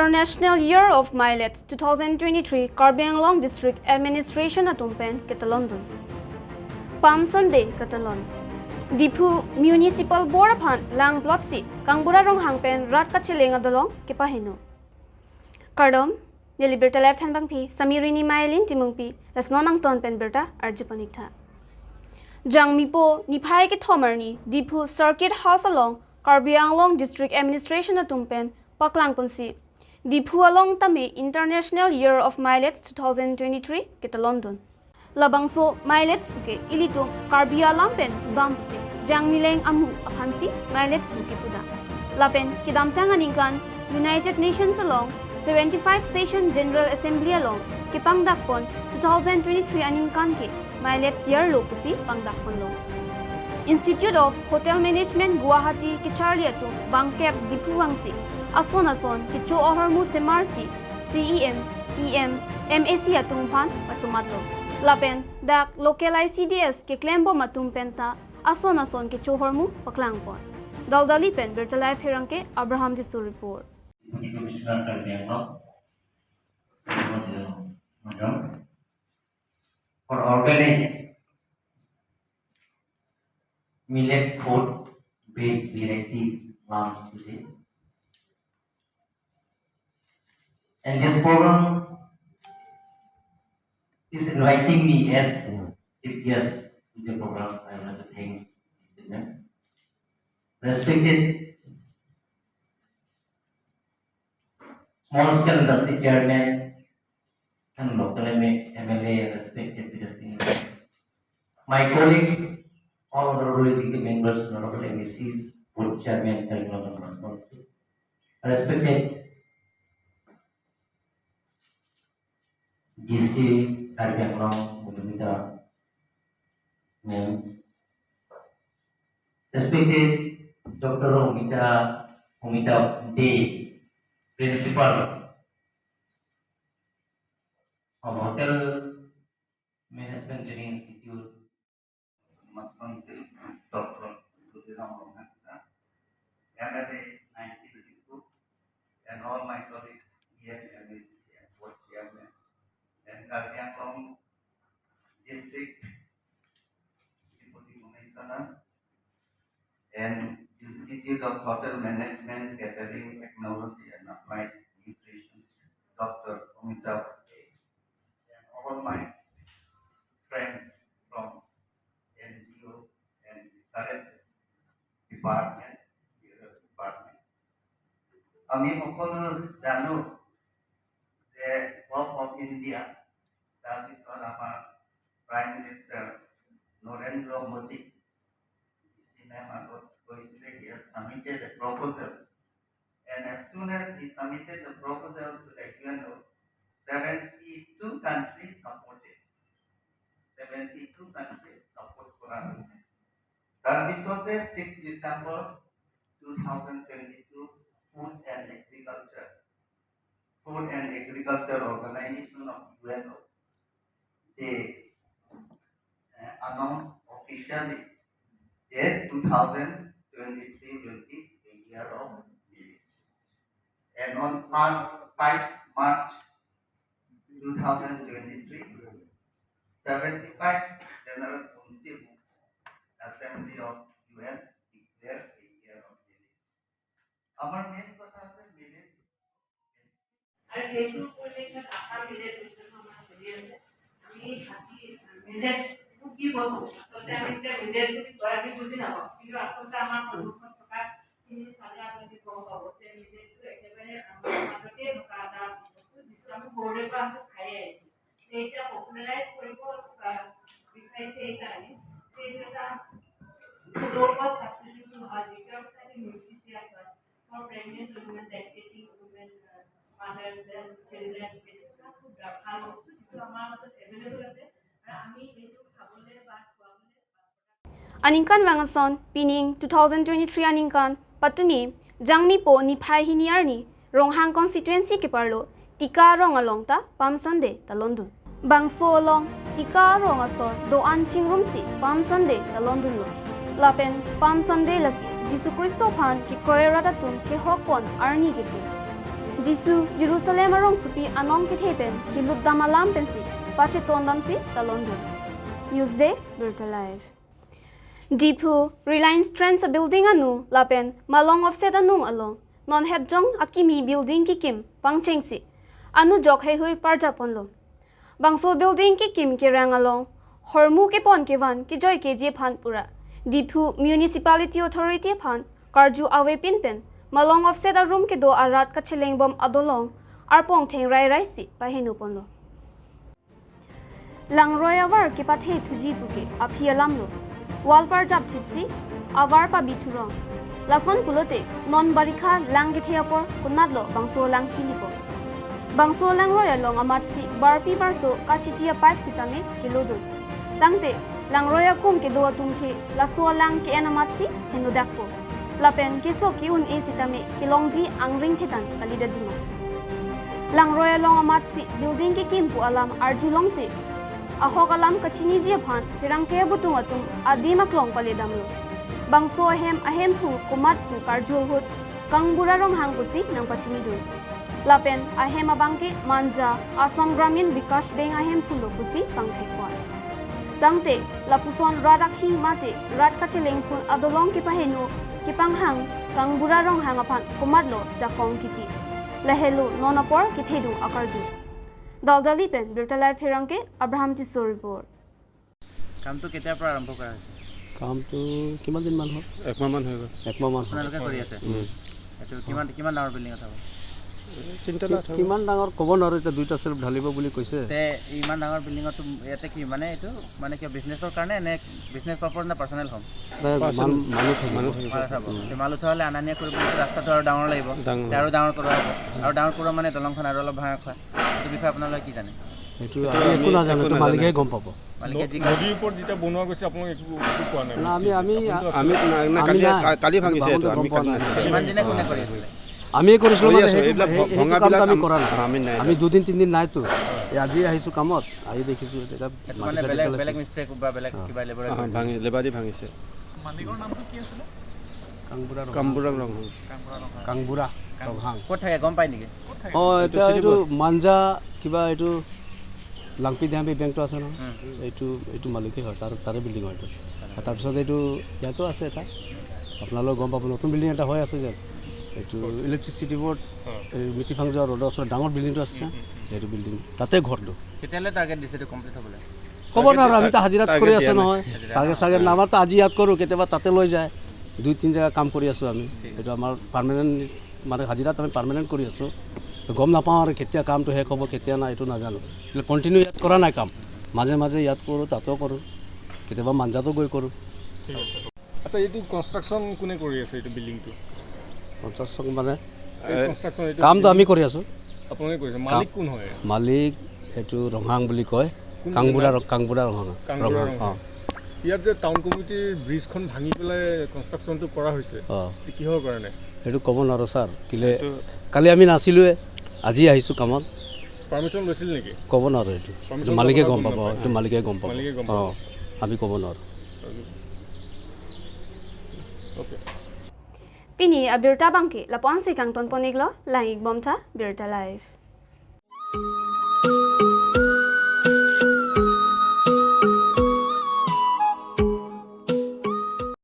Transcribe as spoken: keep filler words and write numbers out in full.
International Year of Millets two thousand twenty-three Karbi Anglong District Administration atum pen ketalondun. Palm Sunday katalon. Diphu Municipal Board aphan lang plot si Kangbura Ronghang pen rat kacheleng adolong kepaheno. Kardom, neli Birta Live thanbangpi, Samirini Mailin Timungpi, lasnon angton pen birta arju paniktha. Jangmipo niphai kethom arni Diphu Circuit House along Karbi Anglong District Administration atum pen paklangponsi Diphu along tame International Year of Millets two thousand twenty-three ketalondun. Labangso millets puke ilitum Karbi alam pen pudam puke jangmileng amu aphansi millets puke pudam. Lapen kedamtang aningkan United Nations along seventy-five Session General Assembly along kepangdakpon two thousand twenty-three aningkan ke Millets Year lo pusi pangdakponlo. Institute of Hotel Management Guwahati kecharli atum bangkep Diphu vangsi ason ason kecho ahormu semarsi C E M, E M, M A C atum aphan pachomatlo. Lapen dak local I C D S keklembom atum penta ason ason kecho ahormu paklangpon. Daldali pen Birta Live pherangke Abraham Tisso report. Deputy Commissioner Karbi Anglong, Madam, for organize millet food based varieties launch today. And this program is inviting me as chief guest to the program. I would like to thank this event. Respected Small Scale Industry Chairman and local M A, M L A, respected Peter Singh, my colleagues, all honorable executive members, honorable M A Cs, board chairman, Karbi Anglong Autonomous Council, respected D C Karbi Anglong, Madhumita ma'am, respected Doctor Umita, Umita Dey, Principal of Hotel Management Training Institute, Autonomous Council, Doctor Tuliram Ronghang sir, M L A nineteen Diphu, and all my colleagues, E M, M A C, and board chairman, and Karbi Anglong District Deputy Commissioner, and Institute of Hotel Management, Catering Technology and Applied Nutrition, Doctor Amitabh Dey, and all my friends from N G O and different department, various department. আমি সকলো জানো যে gov of India, তাৰপিছত আমাৰ prime minister Narendra Modi, D C ma'am আগত কৈছিলে, he has submitted a proposal. And as soon as he submitted the proposal to the U N O, seventy-two countries supported. Seventy-two countries support কৰা হৈছে। তাৰপিছতে six December two thousand twenty-two, Food and Agriculture, Food and Agriculture Organization of U N O, they, uh, announced officially that two thousand twenty-three will be the year of millet. And on far-, five March two thousand twenty-three, seventy-five General Council Assembly of U N declared the year of millet. আমাৰ মেইন কথা হৈছে মিলেট। আৰু সেইটো উপলক্ষে আছাম মিলেট উৎসৱ আমাৰ চলি আছে। আমি আজি মিলেট কি বস্তু, আচলতে আমি এতিয়া মিলেট বুলি কয় আমি বুজি নাপাওঁ, কিন্তু আচলতে আমাৰ সন্মুখত থকাখিনি চালে আপোনালোকে গম পাব যে মিলেটটো একেবাৰে আমাৰ মাজতে থকা এটা বস্তু, যিটো আমি সৰুৰে পৰা আমি খাই আহিছোঁ। এতিয়া পপুলাৰাইজ কৰিব, আহ, বিচাৰিছে এইকাৰণে যে এইটো এটা ল' কষ্ট ছাবষ্টিটিউট হয়, দ্বিতীয় কথা এইটো নিউট্ৰিচিয়াছ হয়। For pregnant women, lactating women, uh, mothers, then children, এইটো এটা খুব ভাল বস্তু, যিটো আমাৰ মাজত এভেইলেবল আছে। আৰু আমি এইটো খাবলৈ বা খুৱাবলৈ Aningkanvang ason pining two thousand twenty-three aningkan patumi Jangmipo niphai hini arni Ronghang constituency keparlo Tika arong along ta Palm Sunday talondun. Bangso along Tika arong asor do-an chingrumsi Palm Sunday talondunlo. Lapen Palm Sunday lake Jisu Khristo aphan kekroi arat atum kehokpon arni kethe. Jisu Jerusalem arongsopi anong kethe pen kelutdam alam pensi pachetondamsi talondun. News Desk, Birta Live. Diphu Reliance Trends abuilding anu lapen Malong Offset anung along non hetjong akimi building kekim pangchengsi anu jok heihui parjaponlo. Bangso building kekim kerang along hormu kepon kevan kejoi keji aphan pura Diphu Municipality Authority aphan karju avepin pen Malong Offset arum kedo arat kachelengbom adolong arpong thengrai raisi pahenoponlo. Langroi avar kepathe thuji puke aphi alamlo. Wall parjap thipsi avar pabi thurong. Lason pulote non barikha lang kethe apor konatlo bangso lang kilipo. Bangso langroi along amatsi barpi barso kachiti apipe sitame kelodun. Tangte langroi akum kedo atum ke laso alang ke-en amatsi henodakpo. Lapen keso ke-un-e sitame kelongji angring thetan kalidajima. Langroi along amatsi building kekim pu alam arjulongsi ahok alam kachiniji aphan pherangke abutung atum adim aklong paledamlo. Bangso ahem ahemphu komat pu karju ahut Kangbura Ronghang pusi nangpachinidun. Lapen ahem abangke Manja Assam Gramin Vikash Bank ahemphulo pusi pangthekpon. Tangte lapuson rat akhi mate rat kachelengphun adolong kepaheno kepanghang Kangbura Ronghang aphan komatlo jakong kipi. Lahelo non apor kethedung akarju. Daldali pen Birta Live pherangke Abraham Tisso report. কামটো কেতিয়াৰ পৰা আৰম্ভ কৰা হৈছে? কামটো কিমান দিনমান হ'ল? একমাহমান হৈ গ'ল। একমাহমান হ'ল। আপোনালোকে কৰি আছে? উম। এইটো কিমান, কিমান ডাঙৰ বিল্ডিং উঠাব? এই তিনিতলা কি-, উঠাব। কিমান ডাঙৰ ক'ব নোৱাৰো, এতিয়া দুইটা শ্লেব ঢালিব বুলি কৈছে। তে ইমান ডাঙৰ বিল্ডিঙতো ইয়াতে কি মানে এইটো মানে কিয় বিজনেছৰ কাৰণে নে বিজনেছ পাৰ্পজ নে পাৰ্চনেল হ'ম? নাই, পাৰ্চনেল। মান-, মানুহ থাকিব। মানুহ থাকিব। মানুহ থাকিব। উম। তে মাল উঠাবলৈ অনা নিয়া কৰিবলৈ ৰাস্তাটো আৰু ডাঙৰ লাগিব। ডাঙৰ তে আৰু লাগিব। ডাঙৰ কৰা হ'ব। আৰু ডাঙৰ কৰা মানে দলংখন আৰু অলপ ভাঙা খোৱা। এইটো বিষয়ে আপোনালোকে কি জানে? সেইটো সেইটো আমি আমি একো নাজানো, একো এইটো নাজানো। মালিকে গম পাব। মালিকে যি ন-, নদীৰ ওপৰত যেতিয়া বনোৱা গৈছে, আপোনালোকে একো, একো কোৱা নাই? না, আমি, আমি, আপুনিতো আমি আছিলে। না, না, আমি কালি, নাই। কা-, কালি এইটো ভাঙিছে এইটো, বামুণটো আমি গম কালি পোৱা নাই। নাছিলো। ইমান দিনে কোনে কৰি আছিলে? আমিয়ে কৰিছিলো কৰি মানে আছো, সেই, এইবিলাক সেই, ভ-, সেইটো ভঙাবিলাক কামটো আমি আম-, কৰা নাই। আমি নাই আমি কৰা। দুদিন তিনিদিন নাইতো। এই আজি আহিছো কামত, আহি দেখিছো এতিয়া এইটো মানে মাটি চাটি বেলেগ, পেলাইছে। বেলেগ মিস্ত্ৰীয়ে বা বেলেগ অ। কিবা লেবাৰে অ, কৰি ভাঙি-, লেবাৰী ভাঙিছে। মালিকৰ নামটো কি আছিলে? কাংবুৰা ৰংহাং। কাংবুৰা ৰংহাং। কাংবুৰা ৰংহাং। কাংবুৰা কাং-, ৰংহাং। ক'ত থাকে গম পায় নেকি? ক'ত থাকে? অ, এইটো এতিয়া চিটি এইটো বৰ্ড। মাঞ্জা কিবা এইটো লাংপি ডেম এই বেংকটো আছে নহয়? উম। এইটো, এইটো মালিকেই হয়, তাৰ, তাৰে বিল্ডিং হয় এইটো। আৰু তাৰপিছত এইটো ইয়াতো আছে এটা, আপোনালোকে গম পাব, নতুন বিল্ডিং এটা হৈ আছে যেন, এইটো ইলেক্ট্ৰিচিটি বৰ্ড, অ। এই মিটিফাং যোৱা ৰোডৰ ওচৰত ডাঙৰ বিল্ডিংটো আছে উম, যেন, উম, উম। সেইটো বিল্ডিং, তাতে ঘৰটো। কেতিয়ালৈ টাৰ্গেট দিছে এইটো কমপ্লিট হ'বলৈ? ক'ব টাৰ্গেট, নোৱাৰো, আমি তো হাজিৰাত টাৰ্গেট কৰি দিয়া আছো নাই। নহয়। হাজিৰা। টাৰ্গেট চাৰ্গেট নাই, আমাৰ তো আজি ইয়াত কৰো, কেতিয়াবা তাতে লৈ যায়। দুই তিনি জেগা কাম কৰি আছো আমি। ঠিক আছে। এইটো আমাৰ পাৰ্মানেণ্ট, মানে হাজিৰাত আমি পাৰ্মানেণ্ট কৰি আছো। তো গম নাপাওঁ আৰু কেতিয়া কামটো শেষ হ'ব, কেতিয়া নাই, এইটো নাজানো। এইটো কণ্টিনিউ ইয়াত কৰা নাই কাম। মাজে মাজে ইয়াত কৰো, তাতো কৰো, কেতিয়াবা মাঞ্জাতো গৈ কৰো। ঠিক আছে। আচ্ছা, এইটো কনষ্ট্ৰাকশ্যন কোনে কৰি আছে, এইটো বিল্ডিংটো? কনষ্ট্ৰাকশ্যন মানে, এই এ, কনষ্ট্ৰাকশ্যন এইটো কামটো আমি বিল্ডিং কৰি আছো। আপোনালোকে কৰিছে? কাম-, মালিক কোন হয়? মালিক এইটো ৰংহাং বুলি কয়। কোন কাংবুৰা জেগাত? ৰ-, কাংবুৰা ৰংহাং। কাংবুৰা ৰংহাং। ৰংহাং, অ। ইয়াত যে টাউন কমিটিৰ ব্ৰিজখন ভাঙি পেলাই কনষ্ট্ৰাকশ্যনটো কৰা হৈছে, অ। এইটো কিহৰ কাৰণে? সেইটো ক'ব নোৱাৰো ছাৰ। কিলে এইটো কালি আমি নাছিলোৱে, আজি আহিছো কামত। পাৰ্মিশ্যন লৈছিল নেকি? ক'ব নোৱাৰো এইটো। পাৰ্মিশ্যন মালিকে ল'বলৈ গম কোন পাব, নাপায়? এইটো মালিকে গম পাব। মালিকে গম পাব। অ, আমি ক'ব নোৱাৰো। Okay. Pini abirta abangke lapu-ansi kangtonpon-iklo, lang-ikbomtha Birta Live.